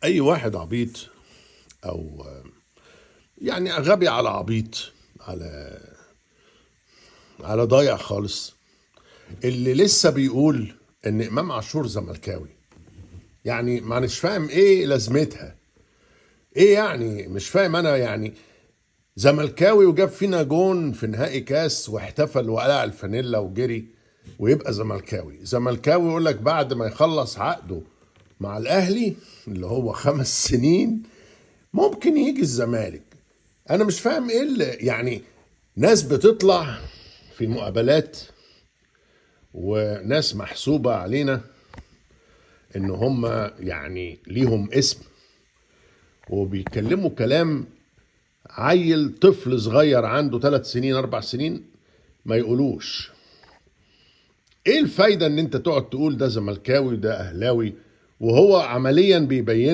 اي واحد عبيط او يعني غبي على عبيط على ضايع خالص، اللي لسه بيقول ان امام عاشور زملكاوي، يعني ما مش فاهم ايه لازمتها، ايه يعني مش فاهم انا. يعني زملكاوي وجاب فينا جون في نهائي كاس واحتفل وقلع الفانيلا وجري ويبقى زملكاوي. زملكاوي يقول لك بعد ما يخلص عقده مع الاهلي اللي هو 5 سنين ممكن يجي الزمالك. انا مش فاهم ايه اللي يعني ناس بتطلع في مقابلات وناس محسوبة علينا ان هم يعني ليهم اسم وبيتكلموا كلام عيل طفل صغير عنده 3 سنين 4 سنين ما يقولوش. ايه الفايدة ان انت تقعد تقول ده زملكاوي وده اهلاوي وهو عمليا بيبين